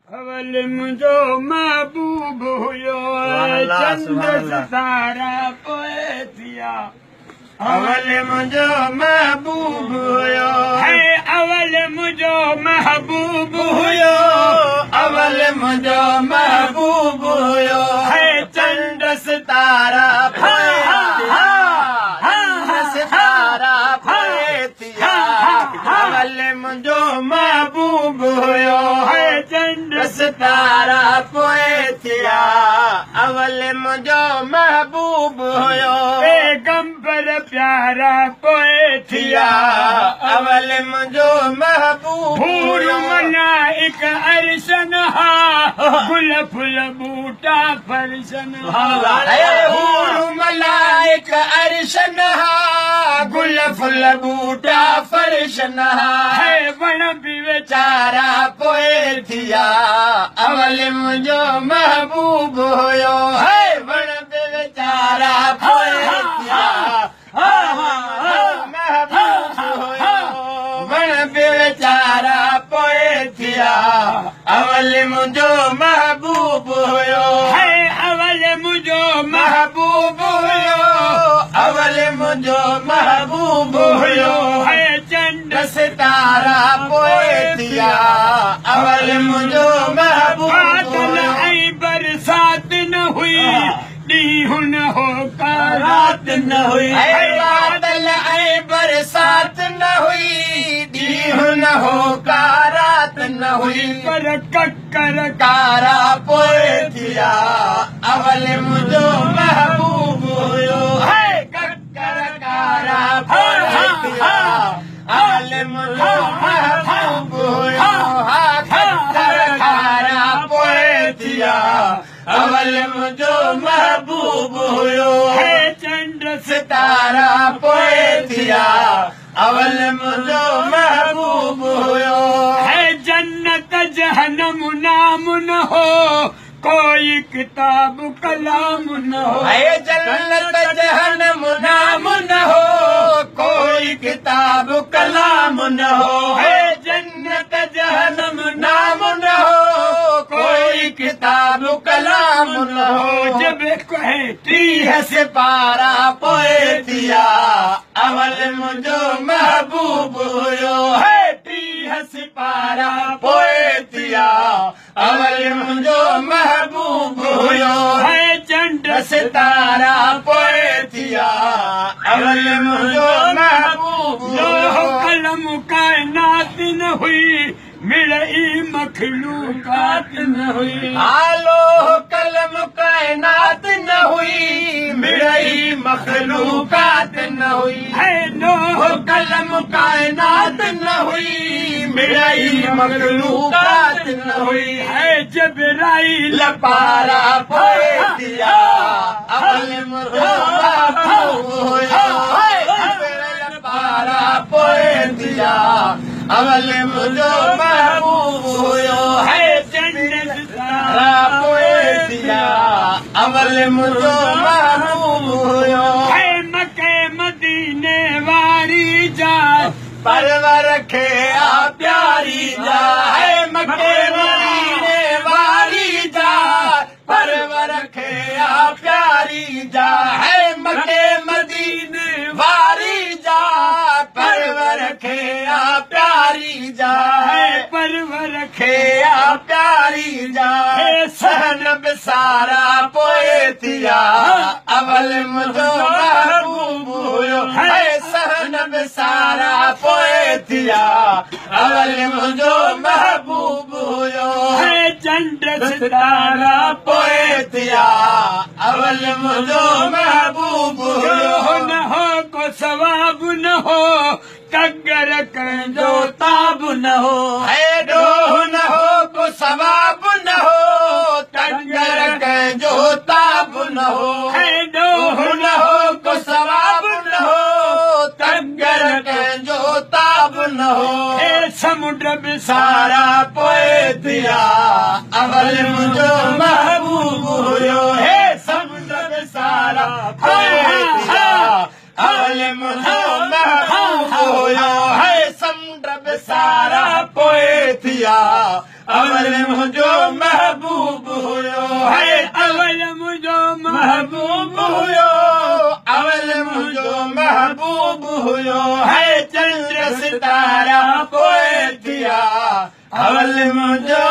अवल मुंहिंजो महबूब हुयो, चंड सितारा पोइ थिया। अवल मुंहिंजो महबूब हुयो, हे अवल मुंहिंजो महबूब हुयो, अवल मुंहिंजो महबूब हुयो, हे चंड सितारा पोइ थिया, सितारा पोइ थिया। अवल मुंहिंजो महबूब हुयो, हे चंड सितारा पोइ थिया। अवल मुंहिंजो महबूब हुयो, पैगंबर प्यारा पोइ थिया। अवल मुंहिंजो महबूब हूर मलाइक अरशन हा, गुल फुल बूटा फर्शन हा। हूर मलाइक अरशन हा, गुल फुल बूटा फर्शन हा। हे वण बि वीचारा पोइ थिया। अवल मुंहिंजो महबूब हुयो, हे वण बि वीचारा पोइ थिया। महबूब हुयो, वण बि वीचारा पोइ थिया। अवल मुंहिंजो महबूब हुयो, हे अवल मुंहिंजो महबूब हुयो, अवल मुंहिंजो महबूब हुयो, हे चंड सितारा पोइ थिया। अवल मुंहिंजो महबूब बादल ऐं बरसात न हुई, ॾींहुं न हो का रात न हुई। बादल ऐं बरसात न हुई, ॾींहुं न हो का रात न हुई, पर ककर कारा पोइ थिया। अवल मुंहिंजो महबूब हुयो, हे ककर कारा पोइ थिया। अवल मुंहिंजो महबूब हुयो, ककर कारा पोइ थिया। अवल मुंहिंजो महबूब हुयो, हे चंड सितारा पोइ थिया। अवल मुंहिंजो महबूब हुयो, हे जन्नत जहन्नम नाम न हो, कोई किताब कलाम न हो। हे जन्नत जहन्नम नाम न हो, कोई किताब कलाम न हो। हे जन्नत जहन्नम नाम न हो, कोई किताब कलाम न हो। जब कहे 30 सिपारा पोइ थिया। अवल मुंहिंजो महबूब हुयो, हे 30 सिपारा पोइ थिया। अवल मुंहिंजो महबूब हुयो, हे चंड सितारा पोइ थिया। अवल मुंहिंजो महबूब लोह कलम कायनात न हुई, मिड़ई मखलूकात न हुई। आलो कलम कायनात न हुई, मिड़ई मखलूकात न हुई। है लोह कलम कायनात न हुई, मिड़ई मखलूकात न हुई। है जबराइल लपारा पोइ थिया। अवल मुंहिंजो महबूब हुयो, लपारा पोइ थिया। अवल मुंहिंजो महबूब हुयो, हे चंड सितारा पोइ थिया। अवल मुंहिंजो महबूब हुयो, हे मके मदीने वारी जाए, परवर खे आ प्यारी जाए। मके मदीने वारी जाए, परवर खे आ प्यारी जाए। मके मदीने वारी जाए, परवर खे आ प्यारी जाए। परवर खे आ प्यारी जाए। सहन बिसारा पोइ थिया। अवल मुंहिंजो महबूब हुयो, हे सहन बिसारा पोइ थिया। अवल मुंहिंजो महबूब हुयो, हे चंड सितारा पोइ थिया। अवल मुंहिंजो महबूब हुयो, न हो को सवाब न हो, कगर कंहिंजो ताब न हो। हे डोह न हो को सवाब न हो, तगर कंहिंजो ताब न हो। हे डोह न हो को सवाब न हो, तगर कंहिंजो ताब न हो। हे समुंड बिसारा पोइ थिया। अवल मुंहिंजो महबूब हुयो, हे समुंड बिसारा पोइ थिया। अवल मुंहिंजो महबूब हुयो, हे समुंड बिसारा पोइ थिया। अवल मुंहिंजो محبوب هيو، اول منهنجو محبوب هيو. هي چنڊ ستارا پوءِ ٿيا، اول منهنجو